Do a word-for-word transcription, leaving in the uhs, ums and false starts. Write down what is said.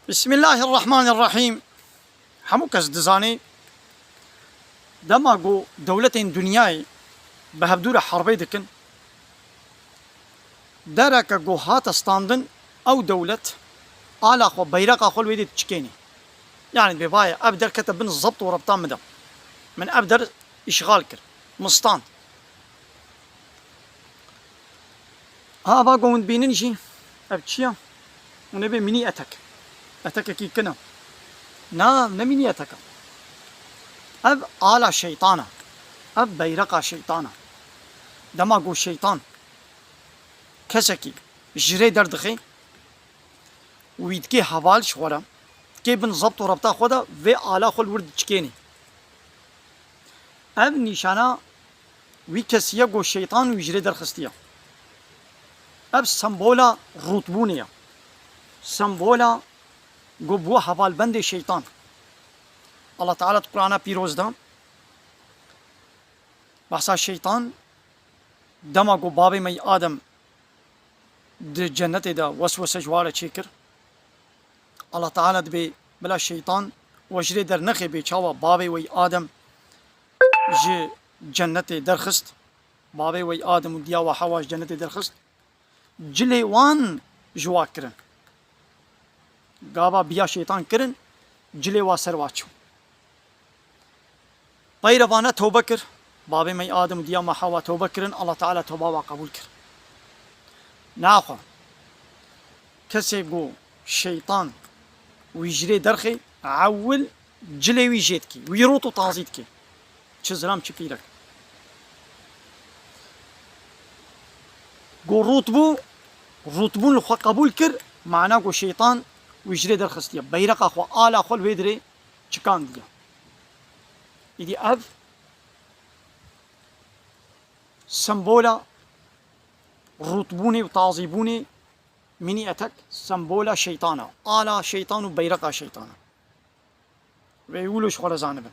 Bismillahirrahmanirrahîm. Hemû kes dizanê, dema ku dewletên dinyayê bi hevdû re herbê dikin, dereke ku hate standin, ew dewlet ala xwe, beyreqa xwe li wê dê diçikênê. Yanî dibê, vaye, ev der kete bin zebt û rebta min de. Min ev der îşxal kir. Min stand. Ha, eva ku hûn dibînin jî, ev çi ye? Hûn ê bê mînî etek. Etekekî kin e. Na, ne mînî etek e. Ev ala şeytan e. Ev beyreqa şeytan e. Dema ku şeytan kesekî ji rê derdixe, wî dikê heval ji xwe re, dikê bin zebt û rebta xwe de, vê ala xwe li wir diçikênê. Ev nîşana wî kesî ye ku şeytan wî ji rê derxistiye. Ev sembola rûtbûnê ye. Sembola ku bû hevalbendê şeytan. Allah Teala di Qur'ana pîroz de behsa şeytan, dema ku bavê me yî Adem di cennetê de weswese ji wa re çêkir, Allah Teala dibê bila şeytan we ji rê dernexê, bê çawa bavê we yî Adem ji cennetê derxist, bavê we yî Adem û diya we Hewa ji cennetê derxist, cilê wan ji wa kirin. Gava biya şeytan kirin, cilê wa ser wa çû. Peyrevane tewbe kir. Bavê me yî Adem û diya me Hewa tewbe kirin, Allah Teala tewba wa qebûl kir. Naxwe kesê ku şeytan wî ji rê derxê, ewil cilê wî jê dikî, wî rût û tazî dikî. Çi zilam, çi pîrek. Ku rût bû, rûtbûn li xwe qebûl kir, mana ku şeytan wî ji rê derxistiye. Beyreqa xwe, ala xwe li wê dirê çikandiye. Îdî ev sembola rûtbûnê û tazîbûnê mînî etek sembola şeytan e. Ala şeytan û beyreqa şeytan e. Vê wilo ji xwe re zanibin.